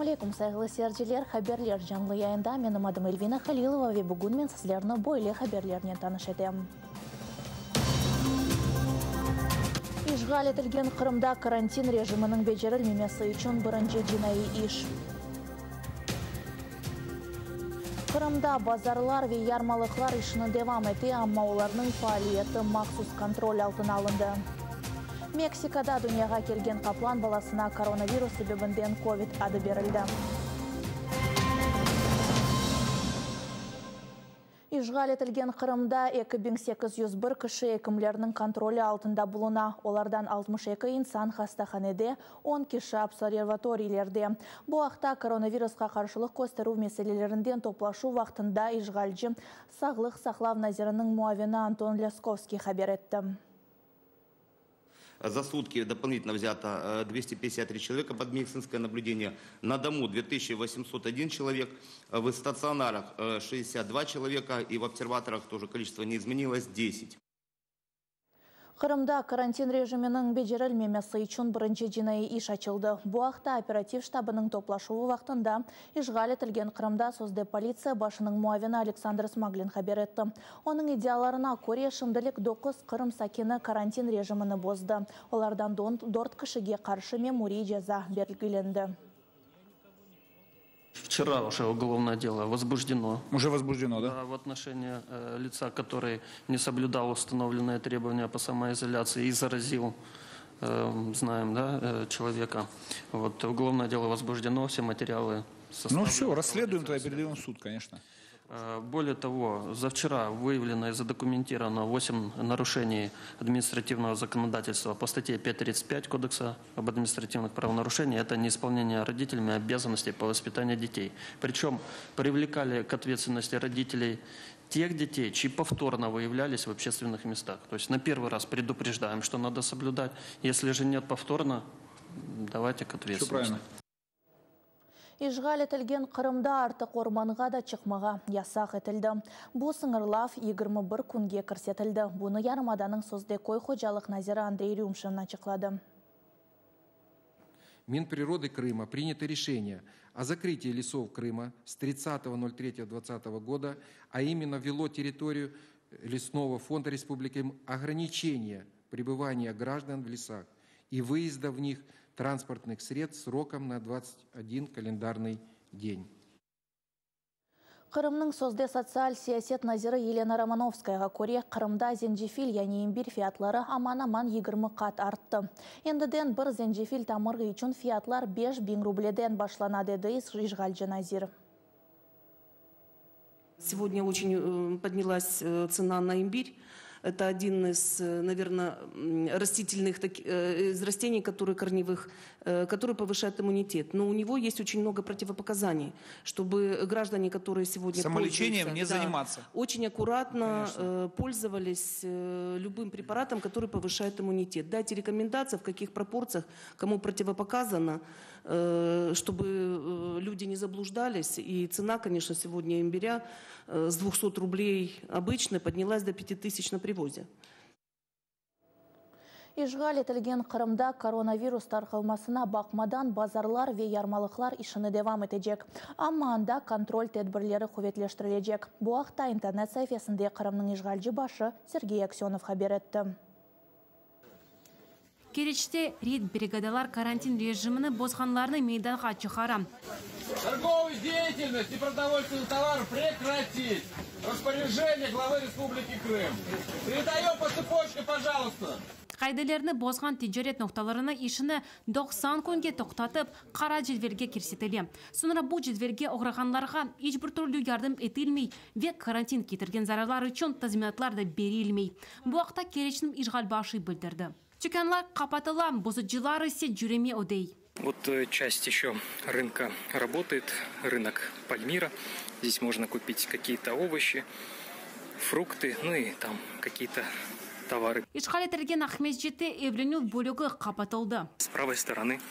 Selâm aleyküm, sayğılı seyirciler! Haberler canlı yayında. Menim adım Elvina Halilova ve bugün men sizlerni böyle haberlernen tanış etem. İşğal etilgen Qırımda karantin rejiminiñ becerilmemesi içün birinci cinaiy iş. Qırımda bazarlar ve yarmalıqlar işini devam ete, amma olarnıñ faaliyeti mahsus kontrol altına alındı. Meksikada dünyağa kelgen qaplan balasına koronavirus sebebinden kovid adı berildi. İşğal etilgen Qırımda 2801 kişi ekimlerniñ kontroli altında buluna. Olardan 62 insan hastahanede, 10 kişi observatoriylerde. Bu aqta koronavirusqa qarşılıq kösterüv meselelerinden toplaşuv vaqtında işğalci Sağlıq saqlav naziriniñ muavini Anton Lâskovskiy haber etti. За сутки дополнительно взято 253 человека под медицинское наблюдение. На дому 2801 человек, в стационарах 62 человека и в обсерваторах тоже количество не изменилось 10. Qırımda karantin rejiminiñ becerilmemesi içün birinci cinaiy iş açıldı. Bu aqta operativ ştabınıñ toplaşuvı vaqtında işğal etilgen Qırımda sözde politsiya başınıñ muavini Aleksandr Smaglin haber etti. Onıñ iddialarına köre, şimdilik 9 Qırım sakini karantin rejimini bozdı. Olardan 4 kişige qarşı memuriy ceza belgilendi. Вчера уже уголовное дело возбуждено. Уже возбуждено, да? Да, в отношении лица, который не соблюдал установленные требования по самоизоляции и заразил, знаем, да, человека. Вот, уголовное дело возбуждено, все материалы Ну составлены. все, расследуем, тогда передаем в суд, конечно. Более того, за вчера выявлено и задокументировано 8 нарушений административного законодательства по статье 5.35 Кодекса об административных правонарушениях. Это неисполнение родителями обязанностей по воспитанию детей. Причем привлекали к ответственности родителей тех детей, чьи повторно выявлялись в общественных местах. То есть на первый раз предупреждаем, что надо соблюдать. Если же нет повторно, давайте к Все ответственности. правильно. İşğal etilgen Qırımda artıq ormanğa da çıqmağa yasaq etildi. Bu sıñırlav 21 künge kirsetildi. Bunı yarımadanıñ sözde köy hocalıq naziri Andrey Rümşin açıqladı. Минприроды Крыма принято решение о закрытии лесов Крыма с 30.03.2020 года, а именно ввело территорию лесного фонда Республики ограничение пребывания граждан в лесах и выезда в них транспортных средств сроком на 21 календарный день. Qırımnıñ sözde sotsial siyaset naziri Yelena Romanovskayağa köre, Qırımda zencefil yani imbir fiyatları aman-aman 20 qat arttı. Endiden bir zencefil tamırı içün fiyatlar 5000 rubleden başlana, dedi işğalci nazir. Сегодня очень поднялась цена на имбирь. Это один из, наверное, растительных, из растений, которые корневых, который повышает иммунитет. Но у него есть очень много противопоказаний, чтобы граждане, которые сегодня Самолечением пользуются, не да, заниматься. очень аккуратно Конечно. пользовались любым препаратом, который повышает иммунитет. Дайте рекомендации, в каких пропорциях, кому противопоказано, чтобы люди не заблуждались. И цена, конечно, сегодня имбиря с 200 рублей обычной поднялась до 5000 на привозе. İşğal etilgen Qırımda koronavirus tarqalmasına baqmadan bazarlar ve yarmalıqlar işini devam etecek. Amma anda kontrol tedbirleri quvetleştirilecek. Bu aqta internet saifesinde Qırımnıñ işğalci başı Sergey Aksenov haber etti. Keriçte reyd brigadalar karantin rejimini bozğanlarnı meydanğa çıqara. Торговую деятельность и продовольственный товар прекратить. Распоряжение главы Республики Крым. Передаем по цепочке, пожалуйста. Qaidelerni bozğan ticaret noqtalarını işini 90 künge toqtatıp, qara cedvelge kirsetile. Soñra bu cedvelge oğrağanlarğa iç bir türlü yardım etilmey ve karantin ketirgen zararlar içün tazminatlar da berilmey. Bu aqta Keriçniñ işğal başı bildirdi. Tükânlar qapatıla, bozucılar ise cöreme ödey. Вот часть еще рынка работает, рынок Пальмира. Здесь можно купить какие-то овощи, фрукты, ну и там какие-то товары. İşğal etilgen Aqmescitte evlenüv bölügi qapatıldı. С правой стороны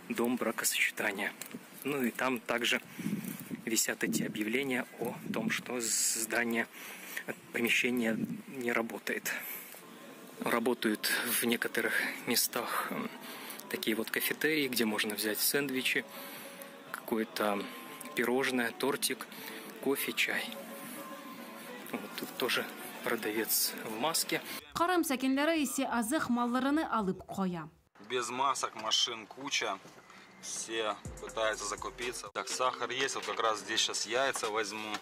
дом бракосочетания. Ну и там также висят эти объявления о том, что здание, помещение не работает. Работают в некоторых местах такие вот кафетерии, где можно взять сэндвичи. Какое-то пирожное, тортик, кофе, чай. Вот тут тоже продавец в маске. Qırım sakinleri ise azıq mallarını alıp qoya. Без масок машин куча. Все пытаются закупиться. Так, сахар есть. Вот как раз здесь сейчас яйца возьму.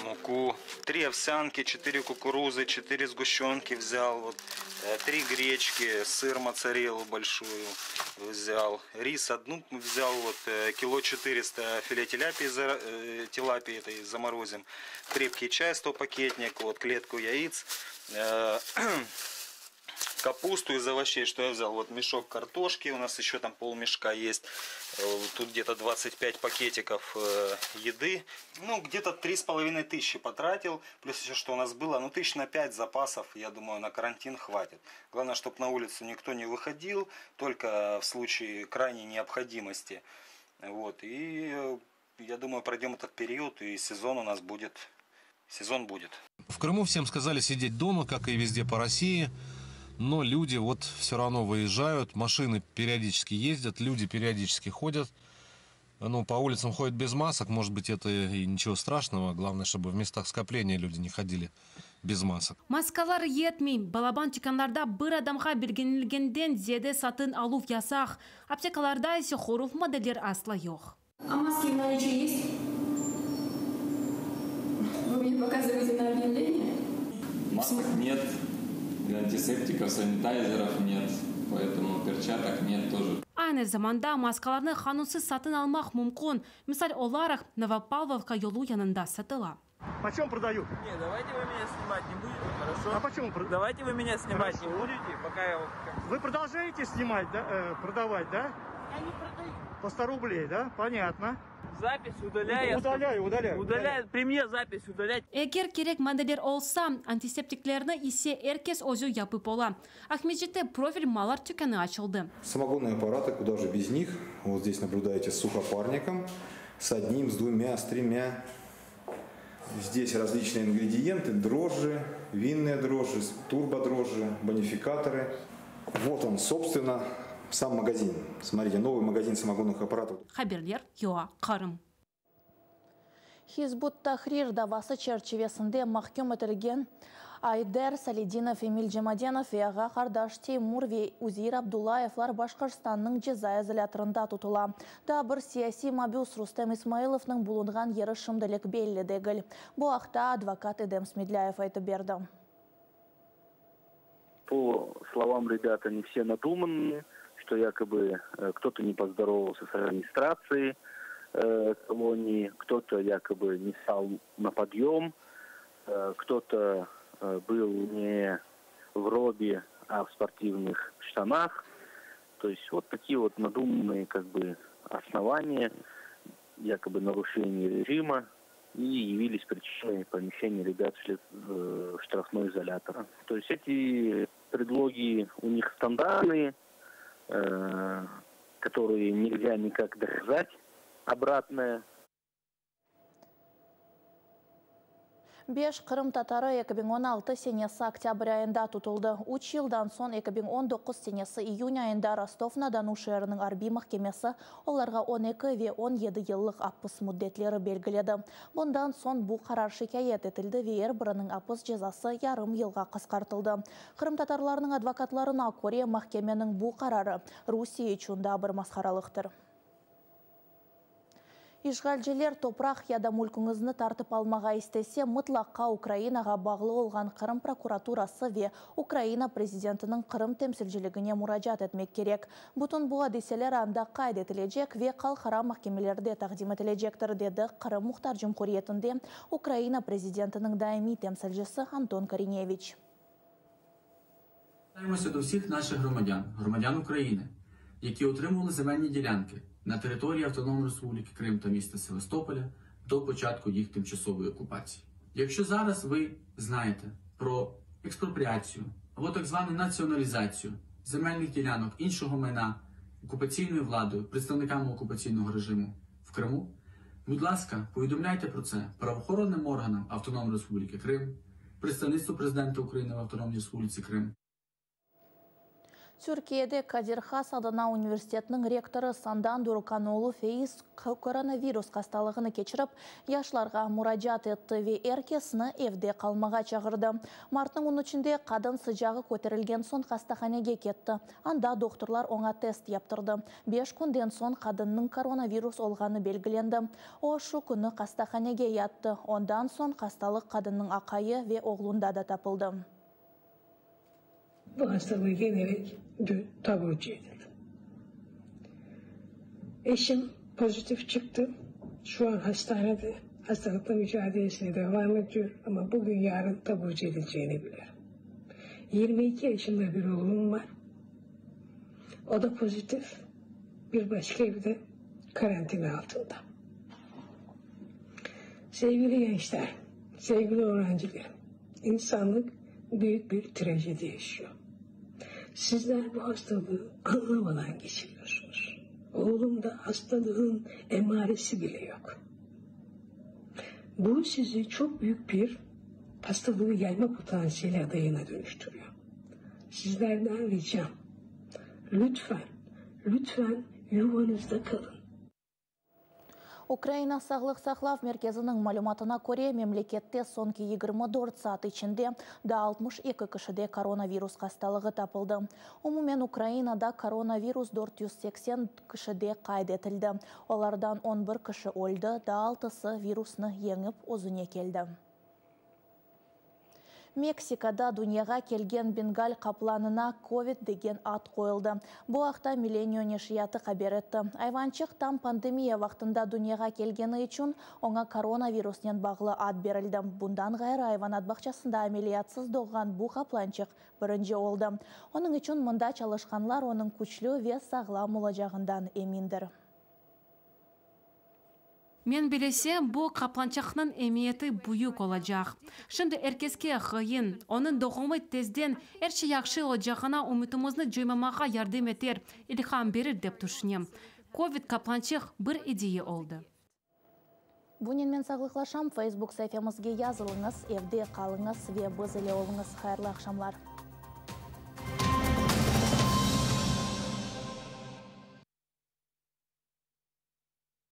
Муку. Три овсянки, четыре кукурузы, четыре сгущенки взял. Вот, э, три гречки, сыр моцареллу большую взял. Рис одну взял, вот э, кило 400 филе теляпии, э, тилапии этой заморозим. Крепкий чай 100 пакетник, вот клетку яиц. Капусту из овощей, что я взял? Вот мешок картошки, у нас еще там полмешка есть. Э, тут где-то 25 пакетиков э, еды. Ну, где-то 3500 потратил. Плюс еще что у нас было, ну, тысяч на 5 запасов, я думаю, на карантин хватит. Главное, чтобы на улицу никто не выходил, только в случае крайней необходимости. Вот, и э, я думаю, пройдем этот период, и сезон у нас будет, сезон будет. В Крыму всем сказали сидеть дома, как и везде по России. Но люди вот все равно выезжают, машины периодически ездят, люди периодически ходят. Ну, по улицам ходят без масок, может быть, это и ничего страшного. Главное, чтобы в местах скопления люди не ходили без масок. Maskalar yetmey. Balaban tükânlarda bir adamğa belgilengen ziyade satın aluv yasaq. Aptekalarda ise qoruv maddeler asla yoq. А маски в наличии есть? Вы мне показываете на объявление? Масок нет, антисептиков, санитайзеров нет, поэтому перчаток нет тоже. Aynı zamanda maskalarnı qanunsız satın almaq mümkün. Misal olaraq Novopavlovka yolu yanında satıla. Почем продают? Не, давайте вы меня снимать не будете, хорошо? А почему? Давайте вы меня снимать Хорошо. не будете, пока я вот... Вы продолжаете снимать, да, э, продавать, да? Я не продаю. По 100 рублей, да? Понятно. Запись удаляй. Удаляю, удаляю. Удаляй, при мне запись удалять. Eger kerek maddeler olsa, antiseptiklerni ise er kes özü yapıp ola. Aqmescitte profil mallar tükânı açıldı. Самогонные аппараты, куда же без них. Вот здесь наблюдаете с сухопарником, с одним, с двумя, с тремя. Здесь различные ингредиенты, дрожжи, винные дрожжи, турбодрожжи, бонификаторы. Вот он, собственно, сам магазин. Смотрите, новый магазин самогонных аппаратов. Haberler QA, Qırım. Hizb ut-Tahrir davası çerçivesinde mahküm etilgen Ayder Saledinov, Emil Cemadenov ve ağa-qardaş Teymur ve Uzeir Abdullayevlar Başqırtstannıñ ceza izolâtorında tutula. Daa bir siyasiy mabüs Rustem İsmailovnıñ bulunğan yeri şimdilik belli degil. Bu aqta advokat Edem Smedlâyev aytıp berdi. По словам ребят, они все надуманные, что якобы э, кто-то не поздоровался с администрацией э, колонии, кто-то якобы не стал на подъем, э, кто-то э, был не в робе, а в спортивных штанах. То есть вот такие вот надуманные как бы основания, якобы нарушение режима, и явились причиной помещения ребят в след- э, в штрафной изолятор. То есть эти предлоги у них стандартные, э, которые нельзя никак доказать обратное. Beş qırımtatarı 2016 senesi oktâbr ayında tutuldı. Üç yıldan soñ 2019 senesi iyün ayında Rostov-na-Donu şeeriniñ arbiy mahkemesi olarğa 12 ve 17 yıllıq apis müddetleri belgiledi. Bundan soñ bu qarar şikâyet etildi ve er biriniñ apis cezası yarım yılğa qısqartıldı. Qırımtatarlarnıñ advokatlarına köre, mahkemeniñ bu qararı Rusiye içün daa bir masharalıqtır. İşğalciler topraq ya da mülküñizni tartıp almağa istese, mıtlaqa Ukrainağa bağlı olğan Qırım prokuraturası ve Ukraina prezidentiniñ Qırım temsilciligine muracaat etmek kerek. Bütün bu adiseler anda qayd etilecek ve halqara mahkemelerde taqdim etilecektir, dedi Qırım Muhtar Cumhuriyetinde Ukraina prezidentiniñ daimiy temsilcisi Anton Korineviç. Звертаємося до всіх наших громадян, громадян України, які отримували земельні ділянки на території Автономної Республіки Крим та міста Севастополя до початку їх тимчасової окупації. Якщо зараз ви знаєте про експропріацію або так звану націоналізацію земельних ділянок іншого майна окупаційною владою, представниками окупаційного режиму в Криму, будь ласка, повідомляйте про це правоохоронним органам Автономної Республіки Крим, представництву президента України в Автономній Республіці Крим. Türkiyede Kadir Has adına universitetniñ rektorı Sandan Durukanoğlu Feiz koronavirus hastalığını keçirip, yaşlarğa muracaat etti ve er kesni evde qalmağa çağırdı. Martnıñ on üçünde qadın sıcağı köterilgen soñ hastahanege ketti. Anda dohturlar oña test yaptırdı. Beş künden soñ qadınnıñ koronavirus olğanı belgilendi. O, şu künü hastahanege yattı. Ondan soñ hastalıq qadınnıñ aqayı ve oğlunda da tapıldı. Bu hastalığı yenerek dün taburcu edildim. Eşim pozitif çıqtı, şu an hastanede, hastalıqla mücadelesine devam ediyor, amma bugün, yarın taburcu edileceğini biliyorum. 22 yaşında bir oğlum var, o da pozitif, bir başqa evde karantina altında. Sevgili gençler, sevgili öğrencilerim, insanlık büyük bir trajedi yaşıyor. Sizler bu hastalığı anlamadan geçiriyorsunuz. Oğlumda hastalığın emaresi bile yok. Bu sizi çok büyük bir hastalığı yayma potansiyeli adayına dönüştürüyor. Sizlerden ricam, lütfen, lütfen yuvanızda kalın. Ukraina sağlıq saqlav merkeziniñ malümatına köre, memlekette soñki 24 saat içinde daa 62 kişide koronavirus hastalığı tapıldı. Umumen Ukrainada koronavirus 480 kişide qayd etildi. Olardan 11 kişi öldi, daa altısı virusnı yeñip özüne keldi. Meksikada dünyağa kelgen bengal qaplanına Kovid degen ad qoyuldı. Bu aqta Milenio neşriyatı haber etti. Ayvançıq tam pandemiya vaqtında dünyağa kelgeni içün oña koronavirusnen bağlı ad berildi. Bundan ğayrı, ayvanat bağçasında ameliyatsız doğğan bu qaplançıq birinci oldı. Onıñ içün mında çalışqanlar onıñ küçlü ve sağlam olacağından emindir. Men bilesem, bu qaplançaqnıñ emiyeti büyük olacaq. Şimdi er keske qıyın. Onıñ doğumı tezden er şey yahşı olacağına ümütimizni coymamağa yardım eter, ilham berir dep tüşünem. Kovid qaplançıq bir ediye oldı. Bunen men sağlıqlaşam, Facebook saifemizge yazılıñız, evde qalıñız ve biz ile oluñız. Hayırlı aqşamlar.